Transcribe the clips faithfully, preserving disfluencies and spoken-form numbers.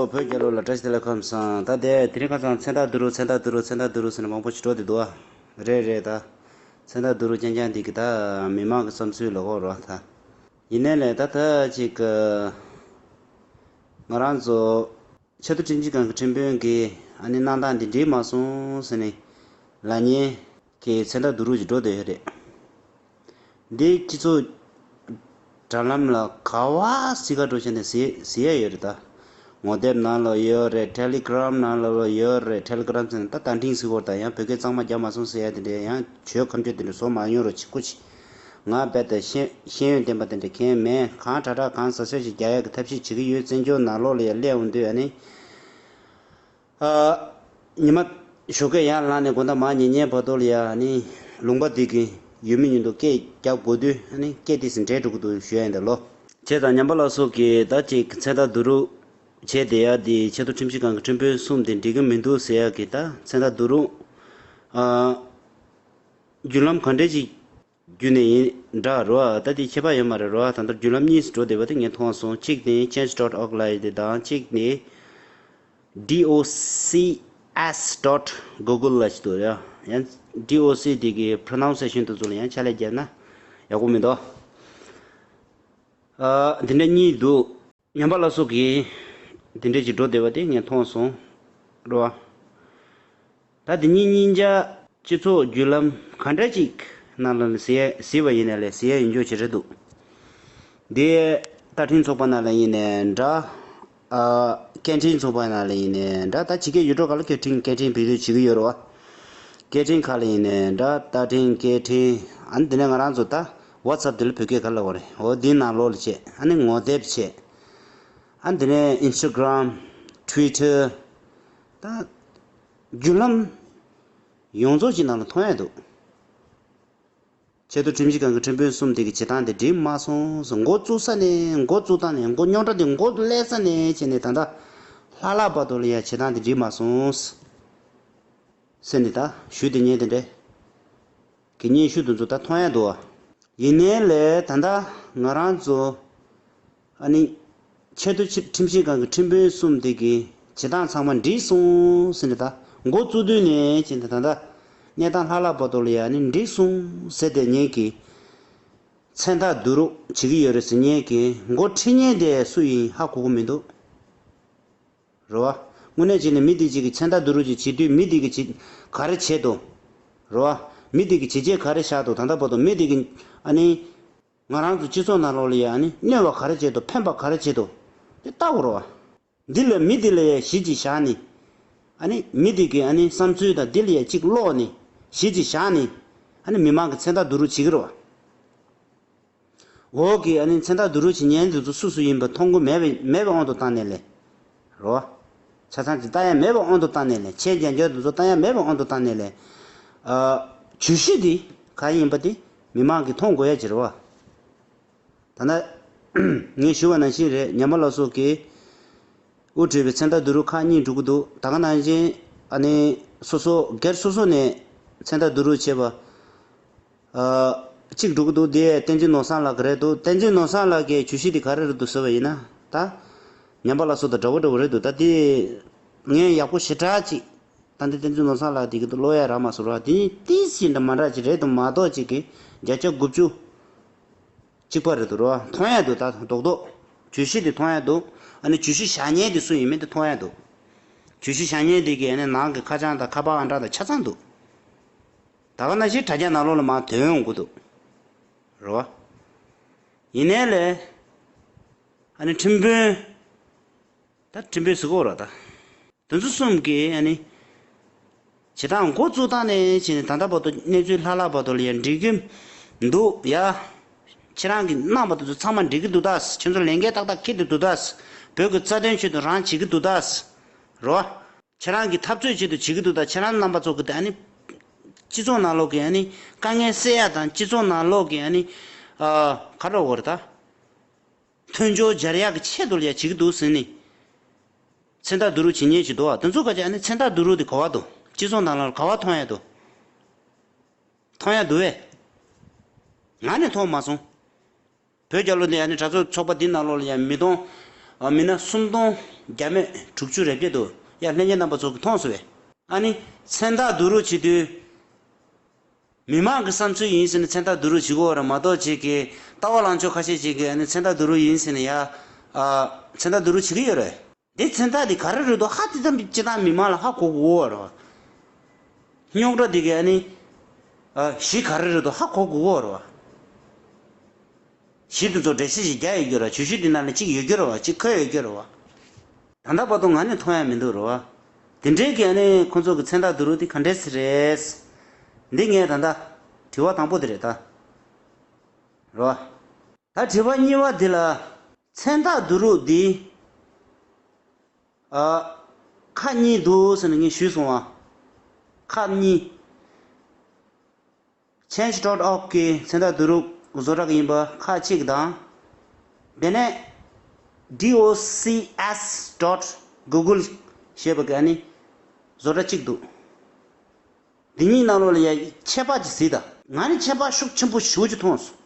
བོད་རྒྱལ་ལོ་ལ་བཀྲ་ཤིས་བདེ་ལེགས་ཁམས་བཟང་། ད་དེ་དེ་རིང་ཁ་སང་མཚན་རྟགས་བསྡུ་རུ་མཚན་རྟགས་བསྡུ་རུ་མཚན་རྟགས་བསྡུ་རུ་མཚན་རྟགས་བསྡུ་རུ་ཟེར་ནས་མང་པོ་ཞིག་འགྲོ་བསྡད་འདུག་ཨ། རེད་རེད། ད་མཚན་རྟགས་བསྡུ་རུ་རྐྱང་རྐྱང་འདི་གི་ད་མི་མང་གི་བསམ་ཚུལ་ལ་གོ་རོགས་ད། ཡིན་ནའི་ལས་ད་ད་ཅིག་ང་རང་ཚོ་ཆེས་མཐོ་ཁྲིམས་ཞིབ་ཁང་གི་ཁྲིམས་དཔོན་གྱིས་ཨ་ནི་གནང་སྟངས་འདི་འགྲིག་མ་སོང་ཟེར་ནས་ལབ་མཁན་གྱི་མཚན་རྟགས་བསྡུ་རུ་ཅིག་འགྲོ་བསྡད་ཡོད་རེད། འདི་སྤྱི་ཚོགས་དྲ་ལམ་ལ་ག་བ་སི་ག་འགྲོ་བྱས་ནས་གཟིགས་གཟིགས་ཡ་ཡོད་རེད་ད། ངོ་དེབ་ནང་ལ་ཡོད་རེད། ཊེ་ལི་གྷི་རམ་ནང་ལ་ཡོད་རེད། ཊེ་ལི་གྷི་རམ་ཟེར་ན་ད་བརྡ་འཕྲིན་ཟེར་བ་དང་ཡང་བོད་སྐད་གཙང་མ་རྒྱབ་མ་སོང་ཟེར་ཡ་དེ་འདྲས་ཡང་ཆོས་ཁམས་ཆོས་དེ་འདྲས་བཟོ་མ་མྱོང་རོགས་བྱེད་སྐུ་མཁྱེན། ང་རྦད་དེ་ཤེས་ཤེས་ཡོན་ལྡན་པ་དེ་འདྲས་མཁན་མེད། གང་དྲག་དྲག་གང་ཟབ་ཟབ་ཞིག་རྒྱག་ཡ་གི་ཐབས་ཤེས་བྱེད་ཀྱི་ཡོད། བཙན་བྱོལ་ནང་ལོགས་ལ་ཡ་སླེབས་འོང་དུས་ཨ་ནི། ཨ། ཉི་མ་ཞོགས་ཀས་ཡར་ལངས་ནས་དགོང་དག་མར་ཉལ་ཉལ་བར་དུ་ལ་ཡ་ཨ་ནི་ལུང་པ་འདི་གི་ཡུལ་མི་མཉམ་དུ་སྐད་རྒྱག་དགོས་དུས་ཨ་ནི་སྐད་ཏོག་ཙམ་འདྲེས་འགྲོ་གི་འདུག་ཞུ་ཡ་ཡིན་ད་ལོ། བྱས་ཙང་ཉམས་པ་ལགས་སོ་གིས་ད་ཅིག་མཚན་རྟགས་བསྡུ་རུབ་བྱས་བསྡད་ཡ་འདི་ཆེས་མཐོ་ཁྲིམས་ཞིབ་ཁང་གི་ཁྲིམས་དཔོན་གསུམ་དེ་འགྲིག་གི་མི་འདུག་ཟེར་ཡ་གི་ད་མཚན་རྟགས་བསྡུ་རུབ་ཨ། བརྒྱུད་ལམ་ག་འདྲས་ཅིག་བརྒྱུད་ནས་ཡིན་འདྲ་རོ། ད་དེ་ཁྱད་པར་ཡོད་མ་རེད་རོ། ད་ལྟ་བརྒྱུད་ལམ་གཉིས་སུ་འགྲོ་བསྡད་པ་དེ་ངས་མཐོང་སོང་། གཅིག་ནི་change dot org ལབ་ཡ་དེ་དང་། གཅིག་ནི་D O C S dot Google ལབ་ཅིག་འདུག་ར། ཡང་D O C དེ་གི་pronunciation དེ་ཚོ་ལ་ཡང་ཕྱག་ལས་བརྒྱབ་ན་ཡག་པོ་མི་འདུག་ཨ། དེ་འདྲ་གཉིས་འདུག་ཉམས་པ་ལགས་སོ་གིས་དེ་འདྲ་ཅིག་འགྲོ་བསྡད་པ་དེ་ངས་མཐོང་སོང་། རེད་བ། ད་དེ་གཉིས་གཉིས་ཆ་སྤྱི་ཚོགས་བརྒྱུད་ལམ་ག་འདྲ་ཅིག་ནང་ལ་གཟིགས་གཟིགས་པ་ཡིན་ན་ལས་གཟིགས་ཡ་ཡིན་ཆོག་ཅིག་རེད་འདུག་དེ་བརྡ་འཕྲིན་ཚོགས་པ་ནང་ལ་ཡིན་ནའི་འདྲ། ཨ། སྐད་འཕྲིན་ཚོགས་པ་ནང་ལ་ཡིན་ནའི་འདྲ། ད་ཕྱི་རྒྱལ་ཡུལ་གྲུ་ཁག་ལ་སྐད་འཕྲིན་སྐད་འཕྲིན་བེད་སྤྱོད་བྱེད་ཀྱི་ཡོད་རེད་བ། སྐད་འཕྲིན་ཁག་ལ་ཡིན་ནའི་འདྲ། བརྡ་འཕྲིན་སྐད་འཕྲིན། ཨ་ནི་དེ་ནས་ང་རང་ཚོ་ད་WhatsApp དེ་ལ་བོད་སྐད་ག་ལབ་དགོས་རེད། འོ་འདི་ནང་ལོགས་ལ་བྱས། ཨ་ནི་ངོ་དེབ་བྱས། ཨ་འདི་ནས་Instagram, Twitter ད་བརྒྱུད་ལམ་ཡོངས་རྫོགས་ཀྱི་ནང་ལ་མཐོང་ཡ་འདུག་ཆེས་མཐོ་ཁྲིམས་ཞིབ་ཁང་གི་ཁྲིམས་དཔོན་གསུམ་དེ་གི་བྱེད་སྟངས་དེ་འགྲིག་མ་སོང་ཟེར། འགོ་བཙུགས་ས་ནས་འགོ་བཙུགས་སྟངས་ནས་འགོ་རྙོག་དྲ་དེ་འགོ་སླེབས་ས་ནས་བྱས་ནས་ད་ལྟ་ལྷག་ལྷག་བར་དུ་ལ་ཡ་བྱེད་སྟངས་དེ་འགྲིག་མ་སོང་ཟེར་ནས་ད་ཞུ་དེ་ཉན་དེ་འདྲས། གི་སྙན་ཞུ་དེ་ཚོ་ད་མཐོང་ཡ་འདུག་བ། ཡིན་ནའི་ལས་ད་ལྟ་ང་རང་ཚོ་ཨ་ནི་ཆེས་མཐོ་ཁྲིམས་ཞིབ་ཁང་གི་ཁྲིམས་དཔོན་གསུམ་དེ་གི་བྱེད་སྟངས་ཚང་མ་འགྲིག་སོང་ཟེར་ནས། ད་འགོ་བཙུགས་དུས་ནས་བྱས་ནས་ད་ལྟ་གནས་སྟངས་ལྷག་ལྷག་བར་དུ་ལ་ཡ་ཨ་ནི་འགྲིག་སོང་ཟེར་དེ་ཉན་གི། མཚན་རྟགས་བསྡུ་རུབ་བྱེད་ཀྱི་ཡོད་རེད་ཟེར་མཁན་གྱི་འགོ་ཁྲིད་མཁན་དེ་སུ་ཡིན་ཧ་གོ་གི་མི་འདུག་རེད་བ། དངོས་གནས་བྱས་ནས་མི་དེ་གཅིག་གིས་མཚན་རྟགས་བསྡུ་རུབ་ཅིག་བྱེད་དུས་མི་དེ་གིས་བྱེད་ག་རེ་བྱེད་དོ། རེད་བ། མི་དེ་གིས་བྱས་རྗེས་ག་རེ་བཞག་དོ། ད་ལྟ་བར་དུ་མི་དེ་གིས་ཨ་ནི་ང་རང་ཚོ་སྤྱི་ཚོགས་ནང་ལོགས་ལ་ཡ་ཨ་ནི་གནོད་པ་ག་རེ་བྱེད་དོ། ཕན་པ་ག་རེ་བྱེད་དོ། དེ་ལྟ་དགོས་རེད་བ། འདི་ལ་མི་འདི་ལ་ཡ་གཞི་ཅིག་བཞག་ནས། ཨ་ནི་མི་འདི་གི་ཨ་ནི་བསམ་ཚུལ་དང་འདི་ལ་ཡ་གཅིག་ཀློག་ནས་གཞི་ཅིག་བཞག་ནས། ཨ་ནི་མི་མང་གི་མཚན་རྟགས་བསྡུ་རུབ་བྱེད་ཀྱི་རེད་བ། འོག་གི་ཨ་ནི་མཚན་རྟགས་བསྡུ་རུབ་བྱེད་མཁན་འདི་ཚོ་སུ་སུ་ཡིན་པ་མཐོང་གི་མེད་པའི་མེད་པའི་དབང་དུ་བཏང་ནས་ལས། རེད་བ། ཆ་ཚང་ཅིག་བཏང་ཡ་མེད་པའི་དབང་དུ་བཏང་ནས་ལས། ཆེད་མཇལ་འཇོག་འདི་ཚོ་བཏང་ཡ་མེད་པའི་དབང་དུ་བཏང་ནས་ལས། ཨ། བརྗོད་གཞི་འདི་ག་ཡིན་པ་དེ་མི་མང་གིས་མཐོང་དགོས་ཡ་ཅིག་རེད་བ། ད་ལྟ་ངས་ཞུ་བ་ནང་བཞིན་རེད། ཉམས་པ་སླར་གསོ་གིས་དབུ་ཁྲིད་པའི་མཚན་རྟགས་བསྡུ་རུབ་ཁག་གཉིས་འགྲོ་གི་འདུག་ད་ག་ནང་བཞིན་ཨ་ནི་སོ་སོ་སྒེར་སོ་སོ་ནས་མཚན་རྟགས་བསྡུ་རུབ་བྱས་པ་ཨ་གཅིག་འགྲོ་གི་འདུག་དེ་བསྟན་འཛིན་ནོར་བཟང་ལགས་ཀྱི་རེད་འདུག་བསྟན་འཛིན་ནོར་བཟང་ལགས་ཀྱིས་བརྗོད་གཞི་དེ་ག་རེ་རེད་འདུག་ཟེར་བ་ཡིན་ན། ད་ཉམས་པ་སླར་གསོ་དང་འདྲ་བོ་འདྲ་བོ་རེད་འདུག་ད་དེ་ངས་ཡག་པོ་ཞེ་དྲག་ཅིག་ད་འདི་བསྟན་འཛིན་ནོར་བཟང་ལགས་དེ་གི་འདུག་ཀློག་ཡ་རག་མ་སོང་ར། དེ་ནི་ཏིས་ཞིག་འདྲ་མ་འདྲ་ཅིག་རེད་འདུག་མ་གཏོགས་ཅིག་གི་བརྒྱ་ཆ་དགུ་བཅུ་གཅིག་པ་རེད་འདུག་ར། མཐོང་ཡ་འདུག་ད་རྡོག་རྡོག་བརྗོད་གཞི་དེ་མཐོང་ཡ་འདུག་ཨ་ནི་བརྗོད་གཞི་བཞག་མཁན་དེ་སུ་ཡིན་མིན་དེ་མཐོང་ཡ་འདུག་བརྗོད་གཞི་བཞག་མཁན་དེ་གི་ཨ་ནི་ནང་གི་ཁ་བྱང་དང་ཁ་པར་ཨང་གྲངས་དང་ཆ་ཚང་འདུག་ད་ག་ནང་བཞིན་དྲ་རྒྱ་ནང་ལོགས་ལ་མར་ཐོན་ཡོང་གི་འདུག་རེད་བ། ཡིན་ནའི་ལས་ཨ་ནི་ཁྲིམས་དཔོན། ད་ཁྲིམས་དཔོན་ཟེར་གོ་ར་ད། དེ་ཚོ་གསུམ་གྱིས་ཨ་ནི། བྱེད་སྟངས་འགོ་བཙུགས་སྟངས་ནས་བྱས་ནས་ད་ལྟ་བར་དུ་གནས་ཚུལ་ལྷག་ལྷག་བར་དུ་ལ་ཡ་འགྲིག་གི་འདུག་ཡ། ཁྱེད་རང་གིས་གནང་བ་དེ་ཚོ་ཚང་མ་འགྲིག་གི་འདུག་ད། ཁྱེད་ཚོ་ལས་འགན་ཏག་ཏག་འཁྱེར་ཏེ་འདུག་ད། བོད་ཀྱི་རྩ་དོན་ཆེད་དུ་རང་བྱེད་ཀྱི་འདུག་ད། རོ། ཁྱེད་རང་གིས་འཐབ་རྩོད་ཆེད་དུ་བྱེད་ཀྱི་འདུག་ད། ཁྱེད་རང་རྣམ་པ་ཚོ་གི་ད་ཨ་ནི། སྤྱི་ཚོགས་ནང་ལོགས་ཀྱི་ཨ་ནི། དཀའ་ངལ་སེལ་ཡ་དང་སྤྱི་ཚོགས་ནང་ལོགས་ཀྱི་ཨ་ནི། ཨ། ག་རེ་འོ་རེད་ད། མཐུན་སྦྱོར་སྦྱར་ཡག་གི་ཆེད་དུ་ལ་ཡ་བྱེད་ཀྱི་འདུག་ཟེར་ནས། མཚན་རྟགས་བསྡུ་རུབ་བྱེད་མཁན་ཞིག་འདུག་བ། དེ་ཚོ་ག་ཅིག་ཨ་ནི་མཚན་རྟགས་བསྡུ་རུབ་དེ་ག་བ་འདུག་སྤྱི་ཚོགས་ནང་ལ་ག་བ་མཐོང་ཡ་འདུག་མཐོང་ཡ་འདུག་བས། ང་ནི་མཐོང་མ་སོང་། བོད་རྒྱལ་ལོ་འདི་ཨ་ནི་དྲ་ཚོགས་ཚོགས་པ་འདི་ནང་ལོགས་ལ་ཡ་མི་སྟོང་ ཨ་མི་སྣ་སུམ་སྟོང་བརྒྱ་མེད་དྲུག་ཅུ་རེ་བརྒྱད་འདུག་ཡ། ལྷན་རྒྱས་རྣམ་པ་ཚོ་གིས་མཐོང་སོང་བས། ཨ་ནི་མཚན་རྟགས་བསྡུ་རུབ་བྱེད་དུས། མི་མང་གི་བསམ་ཚུལ་ཡིན་ཟེར་ནས་མཚན་རྟགས་བསྡུ་རུབ་བྱེད་ཀྱི་ཡོད་རེད་མ་གཏོགས། ཅིག་གིས་ལྟ་བ་ལངས་ཕྱོགས་ཁ་ཤས་ཅིག་གིས་ཨ་ནི་མཚན་རྟགས་བསྡུ་རུབ་ཡིན་ཟེར་ནས་ཡ། ཨ། མཚན་རྟགས་བསྡུ་རུབ་བྱེད་ཀྱི་ཡོད་རེད། འདི་མཚན་རྟགས་འདི་ག་རེ་རེད་འདུག་ཧ་ཅང་ཙམ་སྤྱིར་བཏང་མི་མང་ལ་ཧ་གོ་དགོས་ཀྱི་ཡོད་རེད་བ། རྙོག་དྲ་འདི་གའི་ཨ་ནི། ཨ། གཞི་ག་རེ་རེད་འདུག་ཧ་གོ་དགོས་ཀྱི་ཡོད་རེད་བ། གཞི་འདི་ཚོ་འགྲེལ་བཤད་ཞིག་རྒྱག་ཡོད་ཀྱི་རེད་བ། བརྗོད་གཞི་འདི་ནང་ལ་གཅིག་ཡོད་ཀྱི་རེད་བ། གཅིག་འཁོད་ཡོད་ཀྱི་རེད་བ། ད་ལྟ་བར་དུ་ང་ནི་མཐོང་ཡ་མི་འདུག་རེད་བ། དེ་འདྲའི་གི་ཨ་ནི་ཁོང་ཚོ་གི་མཚན་རྟགས་བསྡུ་རུབ་འདི་ག་འདྲས་སེ་རེད། འདི་ངས་ད་ལྟ་དྲི་བ་དང་པོ་དེ་རེད་ད། རེད་བ། ད་དྲི་བ་གཉིས་པ་འདི་ལ། མཚན་རྟགས་བསྡུ་རུབ་འདི། ཨ། ཁག་གཉིས་འདུག་ཟེར་ནས་ངས་ཞུས་སོང་བ། ཁག་གཉིས། change dot org གི་མཚན་རྟགས་བསྡུ་རུབ་བཟོ་གྲྭ་གི་ཡིན་པ་ཁག་གཅིག་དང་། དེ་ནས་D O C S dot google ཞེས་པ་གི་ཨ་ནི་བཟོ་གྲྭ་གཅིག་འདུག་འདི་གཉིས་ནང་ལོགས་ལ་ཡ་ཁྱད་པར་ཅིག་གཟིགས་དང་། ང་ནི་ཁྱད་པར་ཤུགས་ཆེན་པོ་ཞེ་པོ་ཅིག་མཐོང་སོང་།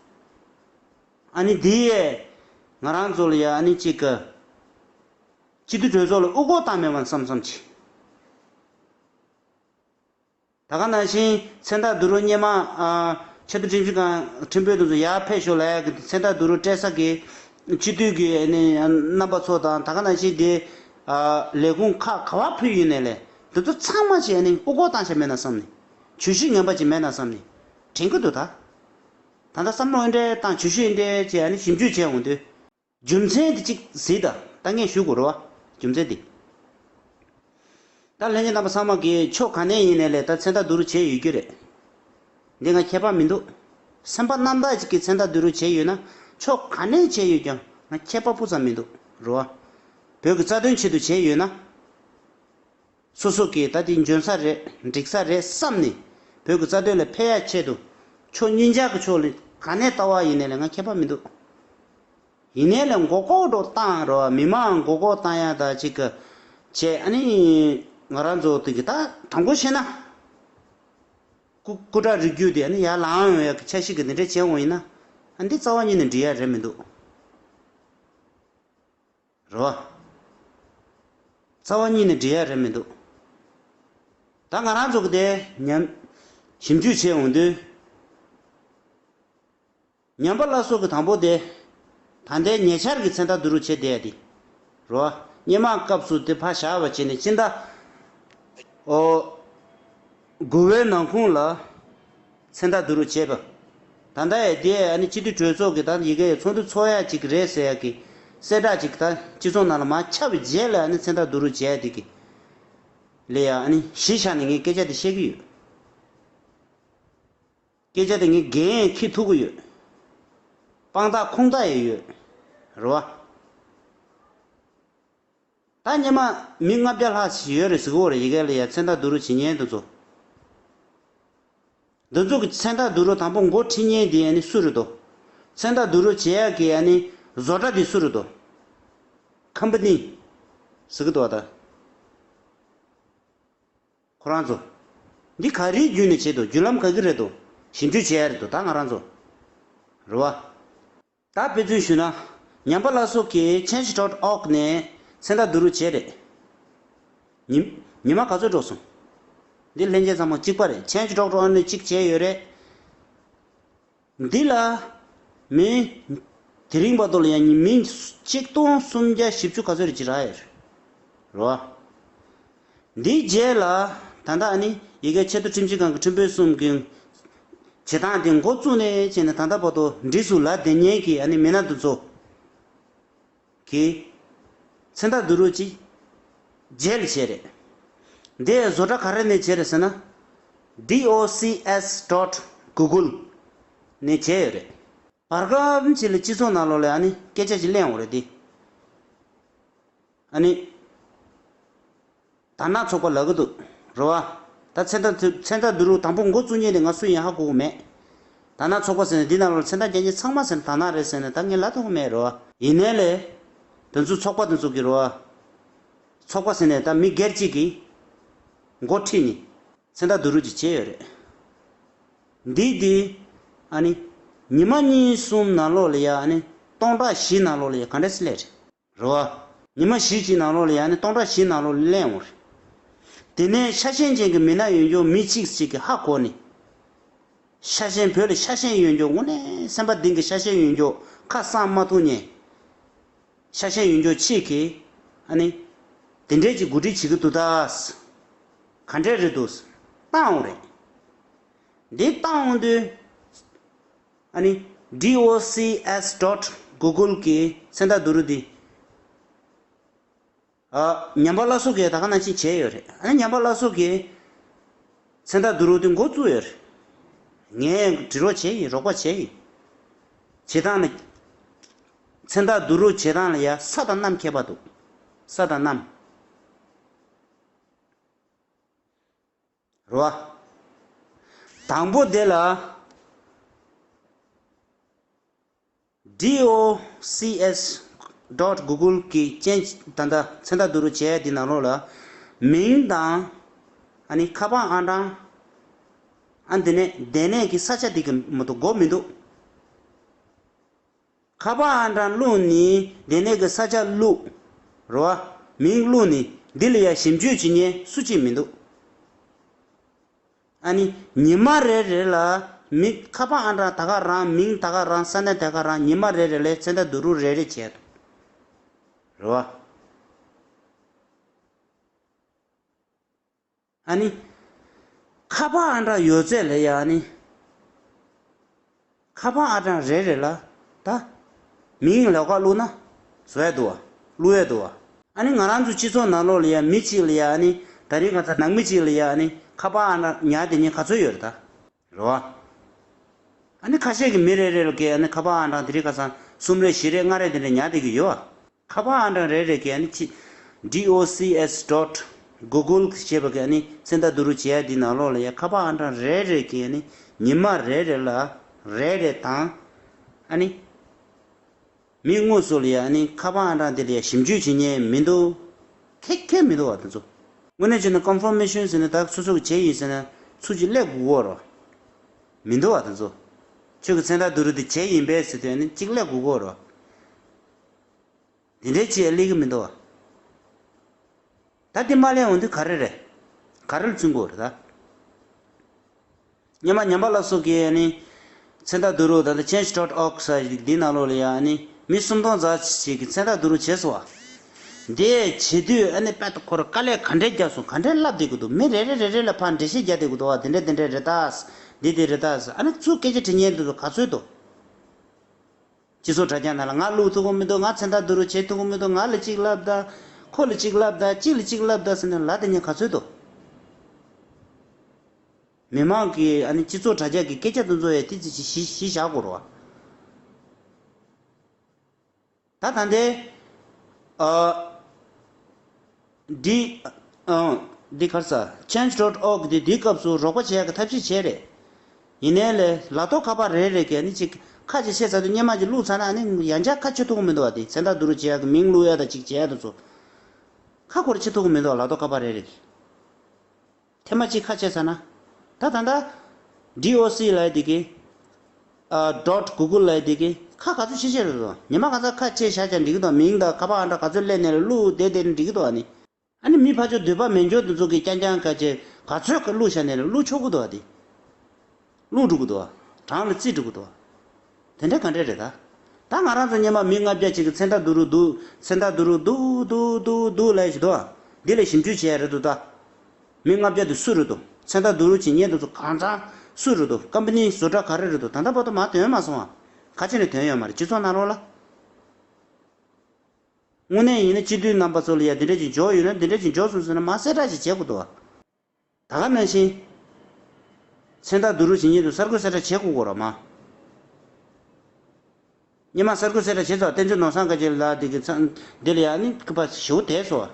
ཨ་ནི་འདི་ཡས་ང་རང་ཚོ་ལ་ཡ་ཨ་ནི་གཅིག་གི་སྤྱི་འཐུས་གྲོས་ཚོགས་ལ་དབུ་སྐོར་བཏང་མེད་པ་བསམ་བསམ་གྱིས། ད་ག་ནང་བཞིན་མཚན་རྟགས་བསྡུ་རུབ་སྔོན་མ། ཨ། ཆེས་མཐོ་ཁྲིམས་ཞིབ་ཁང་ཁྲིམས་དཔོན་དེ་ཚོ་ཡར་ཕེབས་ཤོག་ལབ་ཡག་གི་མཚན་རྟགས་བསྡུ་རུབ་སྤྲད་ས་གི་སྤྱི་འཐུས་ཀྱི་ཨ་ནི་རྣམ་པ་ཚོ་དང་། ད་ག་ནང་བཞིན་དེ། ཨ། ལས་ཁུངས་ཁག་ག་པར་ཕུལ་ཡོད་ནའི་ལས་དེ་ཚོ་ཚང་མ་ཅིག་ཨ་ནི་དབུ་སྐོར་བཏང་བཞག་མེད་ན་བསམ་ནས། བརྗོད་གཞི་ངན་པ་ཅིག་མེད་ན་བསམ་ནས་དྲན་གྱི་འདུག་ད། ད་ལྟ་བསམ་བློ་འདི་འདྲ་བཏང་། བརྗོད་གཞི་འདི་འདྲ་བྱས་ཨ་ནི་ཞིབ་འཇུག་བྱས་འོང་དུས། རྒྱུ་མཚན་དེ་གཅིག་གཟིགས་དང་། ད་ངས་ཞུ་དགོས་རེད་བ། རྒྱུ་མཚན་དེ། ད་ལྷན་རྒྱས་རྣམ་པ་ཚང་མ་གིས་ཕྱོགས་ག་ནས་ཡིན་ནའི་ལས་ད་མཚན་རྟགས་བསྡུ་རུབ་བྱས་ཡོད་རྒྱུ་རེད། འདི་ང་ཁྱད་པར་མི་འདུག་སེམས་པ་རྣམ་དག་ཅིག་གིས་མཚན་རྟགས་བསྡུ་རུབ་བྱས་ཡོད་ན། ཕྱོགས་ག་ནས་བྱས་ཡོད་ཀྱང་ང་ཁྱད་པར་སྤུ་ཙམ་མི་འདུག་རེད་བ། བོད་ཀྱི་རྩ་དོན་ཆེད་དུ་བྱས་ཡོད་ན། སོ་སོ་གིས་ད་དེ་འཇོན་ས་རེད། འགྲིག་ས་རེད་བསམ་ནས། བོད་ཀྱི་རྩ་དོན་ལ་ཕན་ཡག་ཆེད་དུ། ཕྱོགས་གཉིས་ཆ་གི་ཕྱོགས་ལ་ག་ནས་ལྟ་བ་ཡིན་ནའི་ལས་ང་ཁྱད་པར་མི་འདུག་ཡིན་ནའི་ལས་མགོ་སྐོར་འགྲོ་བཏང་རོགས། མི་མང་མགོ་སྐོར་བཏང་ཡག་ད་ཅིག་གི་བྱས། ཨ་ནི་ང་རང་ཚོ་དེ་གི་ད་དྲང་པོ་བཤད་ན། སྐུ་སྐུ་དྲག་རིགས་རྒྱུད་དེ་ཨ་ནི་ཡར་ལངས་ཡོང་ཡག་གི་འཆར་གཞི་གི་འདི་འདྲ་བྱས་འོང་ཡིན་ན། ཨ། འདི་རྩ་བ་ཉིད་ནས་འགྲིག་ཡག་རེད་མི་འདུག་རེད་བ། རྩ་བ་ཉིད་ནས་འགྲིག་ཡག་རེད་མི་འདུག་ད་ང་རང་ཚོ་གི་དེ་ཉམས་ཞིབ་འཇུག་བྱས་འོང་དུས། ཉམས་པ་སླར་གསོ་གི་དང་པོ་དེ། ད་ལྟའི་ཉེ་ཆར་གྱི་མཚན་རྟགས་བསྡུ་རུབ་བྱས་བསྡད་ཡག་དེ། རེད་བ། སྔོན་མ་སྐབས་སུ་དེ་ཕར་བཞག་པ་བྱས་ནས་སྤྱི་ཟླ། ཨོ། དགུ་པའི་ནང་ཁུངས་ལ་མཚན་རྟགས་བསྡུ་རུབ་བྱས་པ། ད་ལྟ་ཡང་དེ་ཨ་ནི་སྤྱི་འཐུས་གྲོས་ཚོགས་ཀྱི་ད་ཡི་གེ་ཚོགས་འདུ་ཚོགས་ཡག་ཅིག་རེད་ཟེར་ཡག་གི་གསལ་བསྒྲགས་ཅིག་ད་སྤྱི་ཚོགས་ནང་ལ་མར་ཁྱབ་པའི་རྗེས་ལ། ཨ་ནི་མཚན་རྟགས་བསྡུ་རུབ་བྱས་ཡག་དེ་གི་ལ་ཡ་ཨ་ནི་གཞི་བཞག་ནས་ངས་སྐད་ཆ་དེ་བཤད་ཀྱི་ཡོད། སྐད་ཆ་དེ་ངས་འགན་འཁྱེར་ཐུབ་ཀྱི་ཡོད། དཔང་རྟགས་ཁུངས་རྟགས་ཡང་ཡོད། རེད་བ། ད་སྔོན་མ་མི་ལྔ་བརྒྱ་ལྷག་ཞིག་ཡོད་རེད་ཟེར་གྱི་ཡོད་རེད། ཡི་གེ་ལ་ཡ་མཚན་རྟགས་བསྡུ་རུབ་བྱེད་མཁན་དེ་ཚོ། འདི་ཚོ་གི་མཚན་རྟགས་བསྡུ་རུབ་དང་པོ་འགོ་ཁྲིད་མཁན་དེ་ཨ་ནི་སུ་རེད་དོ། མཚན་རྟགས་བསྡུ་རུབ་བྱེད་ཡག་གི་ཨ་ནི་བཟོ་གྲྭ་དེ་སུ་རེད་དོ། ཁམ་པ་ནི་ཟེར་གྱི་འདུག་བ་ད། ཁོ་རང་ཚོ། འདི་ག་རེའི་བརྒྱུད་ནས་བྱེད་དོ། བརྒྱུད་ལམ་ག་གི་རེད་དོ། ཞིབ་འཇུག་བྱེད་ཡག་རེད་དོ་ད་ང་རང་ཚོ། རེད་བ། ད་དཔེ་མཚོན་ཞུས་ན། ཉམས་པ་སླར་གསོ་གིས་change dot org ནས་མཚན་རྟགས་བསྡུ་རུབ་བྱས་རེད། ཉི་ཉི་མ་ག་ཚོད་འགྲོ་སོང་། འདི་ལྷན་རྒྱས་ཚང་མ་གཅིག་པ་རེད། change dot org ནས་གཅིག་བྱས་ཡོད་རེད། འདི་ལ་མི་དེ་རིང་བར་དུ་ལ་ཡང་མི་གཅིག་སྟོང་སུམ་བརྒྱ་བཞི་བཅུ་ག་ཚོད་རེ་ཅིག་རག་ཡོད་རེད། རེད་བ། འདིའི་རྗེས་ལ་ད་ལྟ་ཨ་ནི་ཡ་གི་ཆེས་མཐོ་ཁྲིམས་ཞིབ་ཁང་གི་ཁྲིམས་དཔོན་གསུམ་གྱི་བྱེད་སྟངས་དེ་འགོ་བཙུགས་ནས་བྱས་ནས་ད་ལྟ་བར་དུ་འདི་ཚོ་ལ་བསྡད་མཁན་གྱི་ཨ་ནི་མི་སྣ་འདི་ཚོ་གིས་མཚན་རྟགས་བསྡུ་རུབ་ཅིག་རྗེས་ལ་བྱས་རེད། འདི་བཟོ་གྲྭ་ག་རེ་ནས་བྱས་རེད་ཟེར་ན། D O C S dot google ནས་བྱས་ཡོད་རེད། བར་སྐབས་ཅིག་ལ་སྤྱི་ཚོགས་ནང་ལོགས་ལ་ཨ་ནི་སྐད་ཆ་ཅིག་གླེང་ཡོད་རེད་དེ། ཨ་ནི། དར་ནག་ཚོགས་པ་ལབ་ཀྱི་འདུག་རེད་བ། ད་མཚན་རྟགས་མཚན་རྟགས་བསྡུ་རུབ་དང་པོ་འགོ་བཙུགས་མཁན་དེ་ང་སུ་ཡིན་ཧ་གོ་གི་མེད། དར་ནག་ཚོགས་པ་ཟེར་ནས་འདི་ནང་ལོགས་མཚན་རྟགས་རྒྱག་མཁན་ཚང་མ་ཟེར་ནས་དར་ནག་རེད་ཟེར་ནས་ད་ངས་ལབ་ཐུབ་ཀྱི་མེད་རེད་བ། ཡིན་ནའི་ལས། དེ་ཚོ་ཚོགས་པ་དེ་ཚོ་གི་རེད་བ། ཚོགས་པ་ཟེར་ནས་ད་མི་སྒེར་གཅིག་གིས་འགོ་ཁྲིད་ནས་མཚན་རྟགས་བསྡུ་རུབ་ཅིག་བྱས་ཡོད་རེད། འདི་འདི་ཨ་ནི་ཉི་མ་གཉིས་གསུམ་ནང་ལོགས་ལ་ཡ་ཨ་ནི་སྟོང་ཕྲག་བཞི་ནང་ལོགས་ལ་ཡ་ག་འདྲ་སེ་སླེབས་རེད། རེད་བ། ཉི་མ་བཞི་ཅིག་ནང་ལོགས་ལ་ཡང་ནི་སྟོང་ཕྲག་བཞི་ནང་ལོགས་ལ་གླེང་འོང་རེད། དེ་ནས་ཤ་ཞེན་ཅན་གྱི་མི་སྣ་ཡོད་མཁན་མི་གཅིག་ཅིག་གིས་ཧ་གོ་ནས། ཤ་ཞེན་བོད་ལ་ཤ་ཞེན་ཡོད་མཁན་དངོས་གནས་སེམས་པ་གཏིང་གི་ཤ་ཞེན་ཡོད་མཁན་ཁ་གསང་མ་ཐུབ་མཁན། ཤ་ཞེན་ཡོད་མཁན་གཅིག་གིས་ཨ་ནི། དེ་འདྲས་ཀྱི་གོ་སྒྲིག་བྱེད་ཀྱི་འདུག་ད། ག་འདྲས་རེད་འདུག་བཏང་འོང་རེད། འདི་བཏང་འོང་དུས། ཨ་ནི། D O C S dot Google གི་མཚན་རྟགས་བསྡུ་རུ་འདི། ཨ། ཉམས་པ་སླར་གསོ་གིས་ད་ག་ནང་བཞིན་བྱས་ཡོད་རེད། ཨ་ནི་ཉམས་པ་སླར་གསོ་གིས་མཚན་རྟགས་བསྡུ་རུ་འདི་འགོ་བཙུགས་ཡོད་རེད། ངས་འབྲི་རོགས་བྱས་ཡིན། རོགས་པ་བྱས་ཡིན། བྱེད་སྟངས་ལ། མཚན་རྟགས་བསྡུ་རུ་བྱེད་སྟངས་ལ་ཡ་ས་དང་གནམ་ཁྱད་པར་འདུག་ས་དང་གནམ། རེད་བ། དང་པོ་དེ་ལ། D O C S dot Google གི་ཅན་ད་ལྟ་མཚན་རྟགས་བསྡུ་རུ་བྱས་འདི་ནང་ལོགས་ལ། མིང་དང་། ཨ་ནི་ཁ་པར་ཨང་གྲངས། ཨ་འདི་ནས་སྡོད་གནས་ཀྱི་ས་ཆ་འདི་གི་མ་གཏོགས་དགོས་མི་འདུག་ཁ་པར་ཨང་གྲངས་བླུགས་ནས་སྡོད་གནས་ཀྱི་ས་ཆ་བླུགས། རེད་བ། མིང་བླུགས་ནས་འདི་ལ་ཡ་ཞིབ་འཇུག་བྱེད་མཁན་སུ་གཅིག་མི་འདུག་ཨ་ནི་ཉི་མ་རེ་རེ་ལ་མི་ཁ་པར་ཨང་གྲངས་ད་ག་རང་མིང་ད་ག་རང་ས་གནས་ད་ག་རང་ཉི་མ་རེ་རེ་ལ་མཚན་རྟགས་བསྡུ་རུ་རེ་རེ་བྱས་འདུག་རེད་བ། ཨ་ནི། ཁ་པར་ཨང་གྲངས་ཡོད་ཚད་ལ་ཡ་ཨ་ནི། ཁ་པར་ཨང་གྲངས་རེ་རེ་ལ་ད། མིང་ལོགས་ཀ་བླུགས་ན། བཟོ་ཡ་འདུག་བ། བླུགས་ཡ་འདུག་བ། ཨ་ནི་ང་རང་ཚོ་སྤྱི་ཚོགས་ནང་ལོགས་ལ་ཡ་མི་གཅིག་ལ་ཡ་ཨ་ནི། ད་རིང་ཁ་སང་ནང་མི་གཅིག་ལ་ཡ་ཨ་ནི་ཁ་པར་ཨང་གྲངས་ཉར་བསྡད་མཁན་ག་ཚོད་ཡོད་རེད་ད། རེད་བ། ཨ་ནི་ཁ་ཤས་ཀྱི་མི་རེ་རེ་ལ་གི་ཨ་ནི་ཁ་པར་ཨང་གྲངས་དེ་རིང་ཁ་སང་གསུམ་རེ་བཞི་རེ་ལྔ་རེ་དེ་འདྲ་ཉར་བསྡད་ཀྱི་ཡོད་བ། ཁ་པར་ཨང་གྲངས་རེ་རེ་གི་ཨ་ནི་ཅི། D O C S dot Google ཞེས་པ་གི་ཨ་ནི་མཚན་རྟགས་བསྡུ་རུ་བྱེད་ཡ་འདི་ནང་ལོགས་ལ་ཡ་ཁ་པར་ཨང་གྲངས་རེ་རེ་གི་ཨ་ནི་ཉི་མ་རེ་རེ་ལ་རེ་རེ་དང་། ཨ་ནི། མི་དངོས་སུ་ལ་ཡ་ཨ་ནི་ཁ་པར་ཨང་གྲངས་འདི་ལ་ཡ་ཞིབ་འཇུག་བྱེད་མཁན་མི་འདུག་ཁེ་ཁེ་མི་འདུག་བ་དེ་ཚོ། དངོས་གནས་བྱས་ན་ཀོན་ཕོར་མེ་ཤོན་ཟེར་ནས་ད་སོ་སོ་གི་བྱས་ཡིན་ཟེར་ན་ཚུར་ཅིག་སླེབས་དགོས་ཀྱི་ཡོད་རེད། མི་འདུག་བ་དེ་ཚོ། ཁྱོད་ཀྱི་མཚན་རྟགས་བསྡུ་རུ་དེ་བྱས་ཡིན་པས་ཟེར་དུས་ཨ་ནི་གཅིག་སླེབས་དགོས་ཀྱི་ཡོད་རེད། དེ་འདྲའི་ཅིག་སླེབས་ཀྱི་མི་འདུག་བ། ད་དེ་མ་སླེབས་འོང་དུས་ག་རེ་རེད། ག་རེ་ལ་བརྩོན་དགོས་རེད་ད། སྔོན་མ་ཉམས་པ་སླར་གསོ་གིས་ནི། མཚན་རྟགས་བསྡུ་རུ་ད་ལྟ་change dot org ཟེར་འདི་ནང་ལོགས་ལ་ཡ་ནི་མི་སུམ་སྟོང་ཙམ་ཞིག་གིས་མཚན་རྟགས་བསྡུ་རུ་བྱས་སོང་བ། འདི་བྱེད་དུས་ཨ་ནི་དཔེ་ཁོ་རང་དཀའ་ལས་ག་འདྲས་བརྒྱབ་སོང་ག་འདྲས་ལབ་བསྡད་ཀྱི་འདུག་མི་རེ་རེ་རེ་རེ་ལ་ཕར་འགྲེལ་བཤད་རྒྱག་བསྡད་ཀྱི་འདུག་བ། འདི་འདྲས་འདི་འདྲས་རེད་ད། འདི་འདི་རེད་ད། ཨ་ནི་ཚུར་སྐད་ཆ་དྲི་མཁན་འདི་ཚོ་ག་ཚོད་འདུག་སྤྱི་ཚོགས་དྲ་རྒྱ་ནང་ལ་ང་བླུག་ཐུབ་ཀྱི་མི་འདུག་ང་མཚན་རྟགས་བསྡུ་རུ་བྱེད་ཐུབ་ཀྱི་མི་འདུག་ང་ལ་གཅིག་ལབ་ད། ཁོ་ལ་གཅིག་ལབ་ད། གཅིག་ལ་གཅིག་ལབ་ད་ཟེར་ནས་ལབ་བསྡད་མཁན་ག་ཚོད་འདུག་མི་མང་གི་ཨ་ནི་སྤྱི་ཚོགས་དྲ་རྒྱ་གི་སྐད་ཆ་དེ་ཚོ་ཡང་ཏོག་ཙམ་ཞིག་གཞི་གཞི་བཞག་དགོས་རེད་བ། ད་ད་ལྟའི་ཨ། འདི། ཨང་། འདི་ག་རེ་ཟ། change dot org འདི་འདིའི་སྐབས་སུ་རོགས་པ་བྱེད་ཡག་གི་ཐབས་ཤེས་བྱས་རེད། ཡིན་ནའི་ལས་ལག་ཐོག་ཁ་པར་རེ་རེ་གས་ནི་ཅིག་ཁ་ཅིག་བཤད་ཚར་དུས་སྔོན་མ་ཅིག་བླུགས་ཚར་ན་ཨ་ནི་ཡང་བསྐྱར་ཁ་ཕྱེ་ཐུབ་ཀྱི་མི་འདུག་བ། དེ་མཚན་རྟགས་བསྡུ་རུ་བྱེད་ཡག་གི་མིང་བླུགས་ཡག་དང་ཅིག་བྱེད་ཡག་དེ་ཚོ། ཁ་སྐོར་ཕྱེ་ཐུབ་ཀྱི་མི་འདུག་ལག་ཐོག་ཁ་པར་རེ་རེ་གི། ཐེངས་མ་གཅིག་ཁ་ཕྱེ་ཚར་ན། ད་ད་ལྟ། D O C ལབ་ཡག་དེ་གི། ཨ། dot Google ལབ་ཡག་དེ་གི། ཁ་ག་ཚོད་ཕྱེ་ཕྱེ་རེད་དོ། ཉི་མ་གང་ས་ཁ་ཕྱེ་བཞག་ཀྱང་འགྲིག་གི་འདུག་མིང་དང་ཁ་པར་ཨང་གྲངས་ག་ཚོད་སླེབས་ནས་བླུགས་བསྡད་བསྡད་ན་འགྲིག་གི་འདུག་ཨ་ནི། ཨ་ནི་མི་ཕར་ཕྱོགས་འདོད་པ་མེད་མཁན་དེ་ཚོ་གིས་རྐྱང་རྐྱང་ག་ཅེ་ག་ཚོད་ག་བླུགས་བཞག་ནས་བླུགས་ཆོག་གི་འདུག་བ་དེ། བླུགས་འགྲོ་གི་འདུག་བ། གྲངས་ལ་བརྩིས་འགྲོ་གི་འདུག་བ། དེ་འདྲ་ག་འདྲ་རེད་ད། ད་ང་རང་ཚོ་སྔོན་མ་མི་ལྔ་བརྒྱ་ཅིག་གིས་མཚན་རྟགས་བསྡུ་རུ་བསྡུ། མཚན་རྟགས་བསྡུ་རུ་བསྡུ་བསྡུ་བསྡུ་བསྡུ་ལབ་བཞིན་འདུག་བ། འདི་ལ་ཞིབ་འཇུག་བྱས་རེད་འདུག་ད། མི་ལྔ་བརྒྱ་དེ་སུ་རེད་འདུག་མཚན་རྟགས་བསྡུ་རུ་བྱེད་མཁན་དེ་ཚོ་གང་ཚང་སུ་རེད་འདུག་ཀམ་པ་ནི་བཟོ་གྲྭ་ག་རེ་རེད་འདུག་ད་ལྟ་བར་དུ་མར་ཐོན་མ་སོང་བ། ག་ཅི་ནས་ཐོན་ཡོད་མ་རེད་སྤྱི་ཚོགས་ནང་ལོགས་ལ། དངོས་གནས་ཡིན་ན་སྤྱི་འཐུས་རྣམ་པ་ཚོ་ལ་ཡ་འདི་འདྲ་ཅིག་འབྱོར་ཡོད་ན་འདི་འདྲ་ཅིག་འབྱོར་སོང་ཟེར་ན་མར་གསལ་བསྒྲགས་ཅིག་བྱེད་དགོས་འདུག་བ། ད་ག་ནང་བཞིན། མཚན་རྟགས་བསྡུ་རུ་བྱེད་མཁན་དེ་གསར་འགོད་གསལ་བསྒྲགས་བྱེད་དགོས་ཀྱི་རེད་མ། སྔོན་མ་གསར་འགོད་གསལ་བསྒྲགས་བྱེད་ཚར་བསྟན་འཛིན་ནོར་བཟང་དཀར་རྒྱལ་ལགས་འདི་གི་ཚང་འདི་ལ་ཡ་ནི་སྐུ་པར་ཞེ་པོ་དེད་སོང་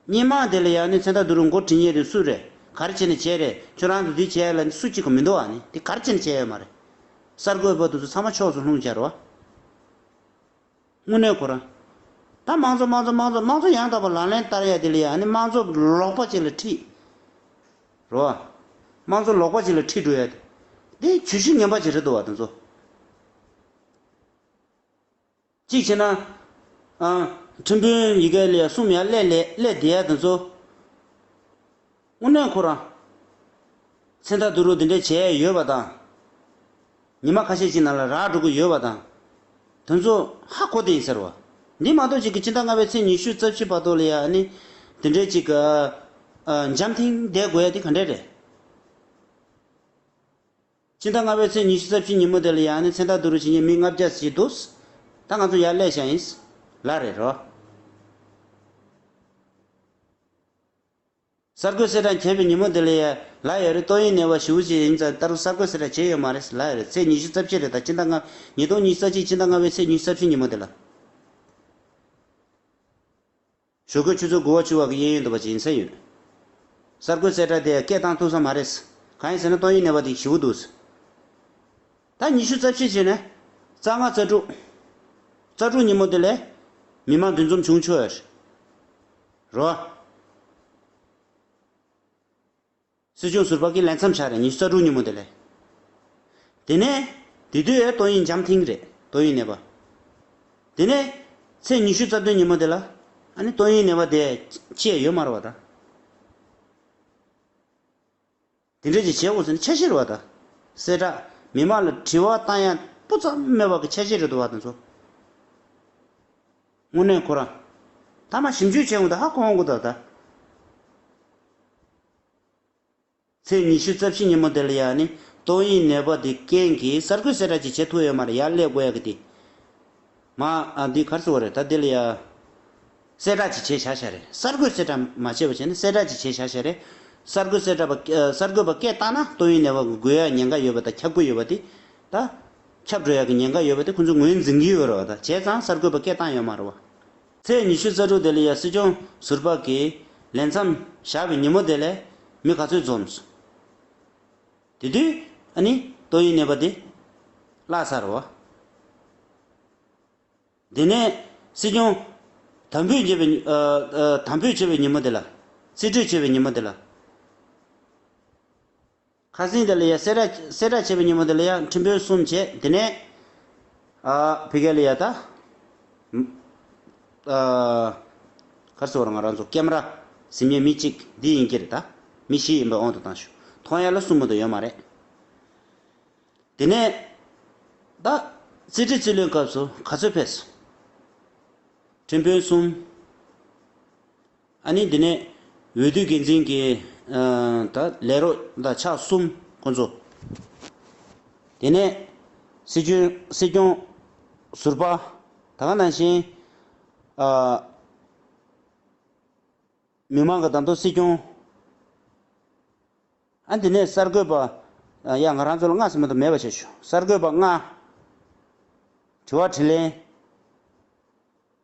བ། སྔོན་མ་དེ་ལ་ཡ་ནི་མཚན་རྟགས་བསྡུ་རུ་འགོ་ཁྲིད་མཁན་དེ་སུ་རེད། ག་རེ་བྱས་ནས་བྱས་རེད། ཁྱོད་རང་ཚོ་འདི་བྱས་ལ་ནི་སུ་གཅིག་གི་མི་འདུག་བ། ནི་དེ་ག་རེ་བྱས་ནས་བྱས་ཡོད་མ་རེད། གསར་འགོད་པ་དེ་ཚོ་ཚང་མ་ཕྱོགས་སུ་ལྷུང་བྱས་རེད་བ། དངོས་གནས་ཁོ་རང་། ད་མང་གཙོ་མང་གཙོ་མང་གཙོ་མང་གཙོ་ཡང་དག་པར་ལག་ལེན་བསྟར་ཡ་དེ་ལ་ཡ་ནི་མང་གཙོ་ལོག་པ་ཅིག་ལ་ཁྲིད། རེད་བ། མང་གཙོ་ལོག་པ་ཅིག་ལ་ཁྲིད་འགྲོ་ཡ་དེ། དེ་ཇུས་གཞི་ངན་པ་ཅིག་རེད་འདུག་བ་དེ་ཚོ། གཅིག་བྱས་ན། ཨ། ཁྲིམས་དཔོན་ཡི་གེ་ལ་ཡ་གསུམ་ཡར་སླེབས་སླེབས་སླེབས་བསྡད་ཡ་དེ་ཚོ། དངོས་གནས་ཁོ་རང་། མཚན་རྟགས་བསྡུ་རུབ་འདི་འདྲ་བྱས་ཡོད་པ་དང་། ཉི་མ་ཁ་ཤས་ཅིག་ནང་ལ་རག་འགྲོ་གི་ཡོད་པ་དང་། དེ་ཚོ་ཧ་གོ་བསྡད་ཡིན་ཟེར་བ། འདི་མ་གཏོགས་ཅིག་གི་སྤྱི་ཟླ་ལྔ་པའི་ཚེས་ཉི་ཤུ་རྩ་བཞི་བར་དུ་ལ་ཡ་ཨ་ནི། དེ་འདྲའི་ཅིག་གི། ཨ། འཇམ་ཐིང་བསྡད་དགོས་ཡ་དེ་ག་འདྲས་རེད། སྤྱི་ཟླ་ལྔ་པའི་ཚེས་ཉི་ཤུ་རྩ་བཞི་ཉིན་མོ་དེ་ལ་ཡ་ཨ་ནི་མཚན་རྟགས་བསྡུ་རུབ་བྱེད་མཁན་མི་ལྔ་བརྒྱ་ཅིག་འདུག་ད་ང་ཚོ་ཡར་སླེབས་བཞག་ཡིན། ལགས་རེད་རོ། གསར་འགོད་གསལ་བསྒྲགས་བྱས་པའི་ཉིན་མོ་དེ་ལ་ཡ། ལགས་ཡོད་རེད། ཏོག་དབྱིབས་ནད་པ་ཞེ་པོ་ཅིག་ཡིན་ཙང་ད་རུང་གསར་འགོད་གསལ་བསྒྲགས་བྱས་ཡོད་མ་རེད། ལགས་ཡོད་རེད། ཚེས་ཉི་ཤུ་རྩ་བཞི་རེད། ད་སྤྱི་ཟླ་ལྔ། ཉིས་སྟོང་ཉི་ཤུ་རྩ་གཅིག་སྤྱི་ཟླ་ལྔ་པའི་ཚེས་ཉི་ཤུ་རྩ་བཞི་ཉིན་མོ་དེ་ལ། ཞོགས་ཀས་ཆུ་ཚོད་དགུ་པ་བཅུ་པ་གི་གཡས་གཡོན་དུ་བ་ཅིག་ཡིན་ས་ཡོད། གསར་འགོད་གསལ་བསྒྲགས་དེ་སྐད་བཏང་ཐུབ་ས་མ་རེད། གང་ཡིན་ཟེར་ན་ཏོག་དབྱིབས་ནད་པ་དེ་ཞེ་པོ་འདུག་ད་ཉི་ཤུ་རྩ་བཞི་བྱས་ནས་རྩ་ལྔ་རྩ་དྲུག་རྩ་དྲུག་ཉིན་མོ་དེ་ལ་མི་མང་འདུ་འཛོམས་བྱུང་ཆོག་ཡ་རོ། སྲིད་སྐྱོང་ཟུར་པ་གིས་ལས་མཚམས་བཞག་རེད། ཉི་ཤུ་རྩ་དྲུག་ཉིན་མོ་དེ་ལ། དེ་ནས་དེ་དུས་ཏོག་དབྱིབས་འཇམ་ཐིང་རེད། ཏོག་དབྱིབས་ནད་པ། དེ་ནས་ཚེས་ཉི་ཤུ་རྩ་བདུན་ཉིན་མོ་དེ་ལ་ཨ་ནི་ཏོག་དབྱིབས་ནད་པ་དེ་ཅི་ཡང་ཡོད་མ་རེད་པ་ད། དེ་འདྲ་ཅིག་བྱེད་དགོས་ཟེར་ན་འཆར་གཞི་རེད་པ་ད། གསལ་བསྒྲགས་མི་མང་ལ་དྲི་བ་བཏང་ཡ་སྤུ་ཙམ་མེད་པ་གི་འཆར་གཞི་རེད་འདུག་པ་དེ་ཚོ། དངོས་གནས་ཁོ་རང་། ཐ་མ་ཞིབ་འཇུག་བྱེད་དགོས་འདུག་ཧ་གོ་འོང་གི་འདུག་ད། ཚེས་ཉི་ཤུ་རྩ་བཞི་ཉིན་མོ་དེ་ལ་ཡ་ནི་ཏོག་དབྱིབས་ནད་པ་དེ་རྐྱེན་གྱིས་གསར་འགོད་གསལ་བསྒྲགས་ཅིག་བྱེད་ཐུབ་ཡོད་མ་རེད། ཡར་སླེབས་དགོས་ཡ་གི་དེ། མ་ཨ་འདི་ག་རེ་ཟེར་བ་རེད། ད་དེ་ལ་ཡ། གསལ་བསྒྲགས་ཅིག་བྱས་བཞག་བཞག་རེད། གསར་འགོད་གསལ་བསྒྲགས་མ་བྱས་པ་བྱས་ན་གསལ་བསྒྲགས་ཅིག་བྱས་བཞག་བཞག་རེད། གསར་འགོད་གསལ་བསྒྲགས་པ་ཨ་གསར་འགོད་པ་སྐད་བཏང་ན་ཏོག་དབྱིབས་ནད་པ་གི་འགོས་ཡ་ཉེན་ཁ་ཡོད་པ་དང་ཁྱབ་ཀྱི་ཡོད་པ་དེ། ད། ཁྱབ་འགྲོ་ཡ་གི་ཉེན་ཁ་ཡོད་པ་དེ་ཁོ་ཚོས་ངོས་འཛིན་གྱི་ཡོད་རེད་པ། ད་བྱས་ཙང་གསར་འགོད་པ་སྐད་བཏང་ཡོད་མ་རེད་པ། ཚེས་ཉི་ཤུ་རྩ་དྲུག་དེ་ལ་ཡ་སྲིད་སྐྱོང་ཟུར་པ་གིས་ལས་མཚམས་བཞག་པའི་ཉིན་མོ་དེ་ལ་མི་ག་ཚོད་འཛོམས། དེ་དུས་ཨ་ནི་ཏོག་དབྱིབས་ནད་པ་དེ་བརླག་ཚར་རེད་པ། དེ་ནས་སྲིད་སྐྱོང་དམ་འབུལ་བྱས་པའི་ཨ་ཨ་དམ་འབུལ་བྱས་པའི་ཉིན་མོ་དེ་ལ། རྩིས་སྤྲོད་བྱས་པའི་ཉིན་མོ་དེ་ལ། ཁ་སང་དེ་ལ་ཡ་གསལ་བསྒྲགས་གསལ་བསྒྲགས་བྱས་པའི་ཉིན་མོ་དེ་ལ་ཡ་ཁྲིམས་དཔོན་གསུམ་བྱས། དེ་ནས་ཨ་ཕ་གི་ལ་ཡ་ད་ཨ་ག་རེ་ཟེར་བ་རེད། ང་རང་ཚོ་ཀེམ་ར་ཟིན་མཁན་མི་གཅིག་འདི་ཡིན་གྱི་རེད། ད་མི་བཞི་ཡིན་པའི་དབང་དུ་བཏང་ཞུ། མཐོང་ཡ་ལ་གསུམ་མ་གཏོགས་ཡོད་མ་རེད། དེ་ནས་ད་རྩིས་ཁྲི་རྩིས་ལེན་སྐབས་སུ་ག་ཚོད་ཕེབས་སོང་། ཁྲིམས་དཔོན་གསུམ། ཨ་ནི་འདི་ནས་འོས་བསྡུ་འགན་འཛིན་གྱི་ཨ་ད་ལས་རོགས་དང་ཕྱག་གསུམ་ཁོང་ཚོ། དེ་ནས་སྲིད་སྐྱོང་སྲིད་སྐྱོང་ཟུར་པ་ད་ག་ནང་བཞིན་ཨ་མི་མང་གི་ད་དུང་སྲིད་སྐྱོང་། ཨ་འདི་ནས་གསར་འགོད་པ། ཡ་ང་རང་ཚོ་ལ་ལྔ་ཟེར་མ་གཏོགས་མེད་པ་བྱས་ཞུ། གསར་འགོད་པ་ལྔ། དྲི་བ་དྲིས་ལན།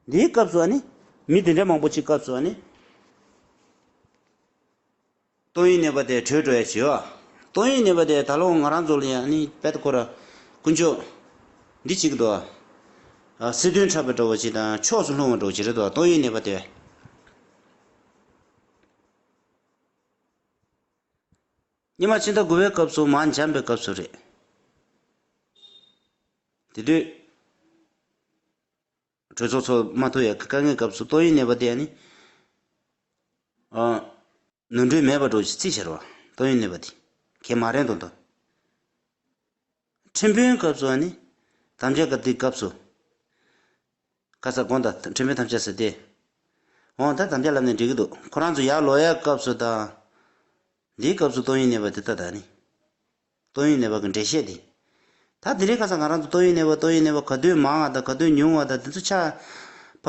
འདིའི་སྐབས་སུ་ཨ་ནི། མི་དེ་འདྲ་མང་པོ་ཅིག་སྐབས་སུ་ཨ་ནི། ཏོག་དབྱིབས་ནད་པ་དེ་བྲོས་འགྲོ་ཡ་བྱེད་པ། ཏོག་དབྱིབས་ནད་པ་དེ་ད་ལོ་ང་རང་ཚོ་ལ་ཡ་ཨ་ནི་དཔེ་ཁོ་ར། དཀོན་མཆོག་འདི་གཅིག་འདུག་ཨ། སྲིད་དོན་འཁྲབ་པའི་འགྲོ་བ་ཅིག་དང་ཕྱོགས་སུ་ལྷུང་བའི་འགྲོ་བ་ཅིག་རེད་འདུག་ཏོག་དབྱིབས་ནད་པ་དེ། སྔོན་མ་ཕྱི་ཟླ་དགུ་པའི་སྐབས་སུ་མར་འཇམ་པའི་སྐབས་སུ་རེད། དེ་དུས་གྲོས་ཚོགས་ཚོགས་མ་ཐུབ་ཡ་དཀའ་ངལ་སྐབས་སུ་ཏོག་དབྱིབས་ནད་པ་དེ་ནི་ཨ་ནོར་འཁྲུལ་མེད་པ་འགྲོ་ཞིག་རྩིས་བྱ་རོགས། ཏོག་དབྱིབས་ནད་པ་དེ་གས་མ་རེད་འདུག་འདུག་ཁྲིམས་དཔོན་སྐབས་སུ་ནི་དམ་བཅའ་ག་དེ་སྐབས་སུ། ཁ་ས་དགོངས་དག་ཁྲིམས་དཔོན་དམ་བཅའ་ཟེར་ཏེ། འོང་ད་དམ་བཅའ་ལབ་ནས་འགྲིག་གི་འདུག་ཁོ་རང་ཚོ་ཡར་ལོག་ཡ་སྐབས་སུ་དང་། འདིའི་སྐབས་སུ་ཏོག་དབྱིབས་ནད་པ་དེ་ལྟ་ད་ནི། ཏོག་དབྱིབས་ནད་པ་གི་འགྲེལ་བཤད་དེ། ད་དེ་རིང་ཁ་སང་ང་རང་ཚོ་ཏོག་དབྱིབས་ནད་པ་ཏོག་དབྱིབས་ནད་པ་ག་དུས་མང་བ་དང་ག་དུས་ཉུང་བ་དང་དེ་ཚོ་ཆ་ཕ་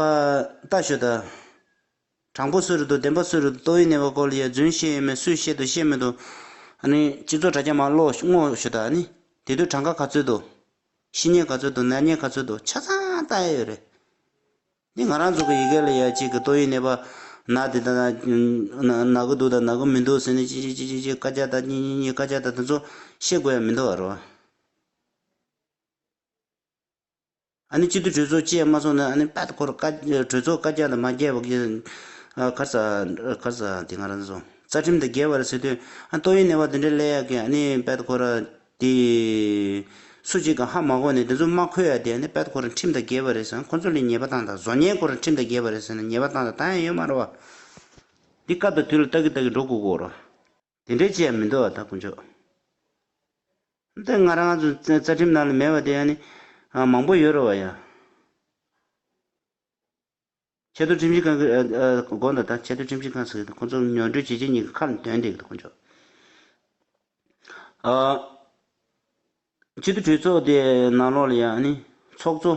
ལྟ་ཞོ་ད། དྲང་པོ་སུ་རེད་འདུག་བདེན་པ་སུ་རེད་འདུག་ཏོག་དབྱིབས་ནད་པ་སྐོར་ལ་ཡ་རྫུན་བཤད་ཡོད་མེད་སུས་བཤད་འདུག་བཤད་མི་འདུག་ཨ་ནི་སྤྱི་ཚོགས་དྲ་རྒྱ་མར་ཀློག་ཀློག་ཞོ་ད་ཨ་ནི་དེ་དུས་གྲངས་ཀ་ག་ཚོད་འདུག་ཤི་ཉེན་ག་ཚོད་འདུག་ན་ཉེན་ག་ཚོད་འདུག་ཆ་ཚང་ལྟ་ཡ་ཡོད་རེད། འདི་ང་རང་ཚོ་གི་ཡི་གེ་ལ་ཡ་གཅིག་གི་ཏོག་དབྱིབས་ནད་པ་ན་དེ་ད་ན་ན་གི་འདུག་ད་ན་གི་མི་འདུག་ཟེར་ནས་གཅིག་གཅིག་གཅིག་གཅིག་སྐད་ཆ་ད་གཉིས་གཉིས་གཉིས་སྐད་ཆ་ད་དེ་ཚོ་བཤད་དགོས་ཡ་མི་འདུག་བ་རོ། ཨ་ནི་སྤྱི་འཐུས་གྲོས་ཚོགས་བཅས་མ་སོང་ན་ཨ་ནི་པད་ཁོ་ར་བཀའ་གྲོས་ཚོགས་བཀའ་རྒྱ་དང་མ་རྒྱས་པ་གི་ཨ་ག་རེ་ཟ་ག་རེ་ཟ་དེ་ང་རང་ཚོ་རྩ་ཁྲིམས་དང་འགལ་བ་རེད་ཟེར་དུས་ཨ་ཏོག་དབྱིབས་ནད་པ་དེ་འདྲ་སླེབས་ཡག་གི་ཨ་ནི་པད་ཁོ་ར་དེ་ སུ་གཅིག་གིས་ཧ་མ་གོ་ནས་དེ་ཚོ་མ་འཁོད་ཡ་དེ་ནི་དཔེ་ཁོ་རང་ཁྲིམས་དང་འགལ་བ་རེད་ཟེར་ན་ཁོ་ཚོ་ལ་ཉེས་པ་བཏང་དང་། བཟོ་མཁན་ཁོ་རང་ཁྲིམས་དང་འགལ་བ་རེད་ཟེར་ན་ཉེས་པ་བཏང་དང་བཏང་ཡ་ཡོད་མ་རེད་བ། འདི་སྐབས་དང་དུས་ལ་ལྟ་གི་ལྟ་གི་འགྲོ་དགོས་ཀྱི་རེད་བ། དེ་འདྲའི་ཅི་ཡང་མི་འདུག་བ་ད་དཀོན་མཆོག་འདི་ང་རང་ཚོ་རྩ་རྩ་ཁྲིམས་ནང་ལ་མེད་པ་དེ་ཡང་ནི་ཨ་མང་པོ་ཡོད་རེད་བ་ཡ། ཆེས་མཐོའི་ཁྲིམས་ཞིབ་ཁང་གི་ཨ་ཨ་དགོངས་དག་ད་ཆེས་མཐོའི་ཁྲིམས་ཞིབ་ཁང་ཟེར་གི་འདུག་ཁོང་ཚོ་ཉོ་སྒྲུབ་བྱེད་བྱེད་གཉིས་ཀྱི་ཁ་ལ་དོན་བསྡད་གི་འདུག་དཀོན་མཆོག་ཨ། སྤྱི་འཐུས་གྲོས་ཚོགས་དེ་ནང་ལོགས་ལ་ཡང་ནི་ཚོགས་གཙོ་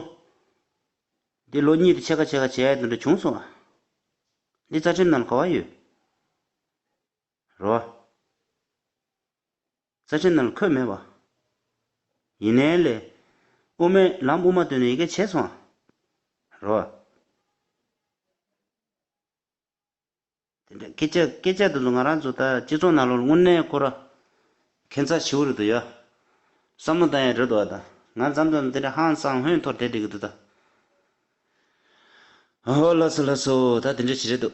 དེ་ལོ་གཉིས་དང་ཕྱེད་ཀ་ཕྱེད་ཀ་བྱས་ཡ་དེ་འདྲ་བྱུང་སོང་ཨ། འདི་རྩ་ཁྲིམས་ནང་ལ་ག་བ་ཡོད་རོ། རྩ་ཁྲིམས་ནང་ལ་འཁོད་མེད་པ། ཡིན་ནའི་ལས། དབུ་མའི་ལམ་དབུ་མ་བཏོན་ནས་ཡི་གེ་བྱས་སོང་། རོ། དེ་འདྲ་སྐད་ཆ་སྐད་ཆ་དེ་ཚོ་ང་རང་ཚོ་ད་སྤྱི་ཚོགས་ནང་ལོགས་དངོས་གནས་ཁོ་ར། ཁྱད་མཚར་ཞེ་པོ་རེད་འདུག་ཡ། བསམ་བློ་བཏང་ཡ་རེད་འདུག་ཨ་ད། ང་མཚམས་མཚམས་དེ་འདྲ་ཧང་སང་ཧོན་ཐོར་བསྡད་བསྡད་ཀྱི་འདུག་ད། ཨོ་ལགས་སོ་ལགས་སོ་ད་དེ་འདྲ་ཞིག་རེད་འདུག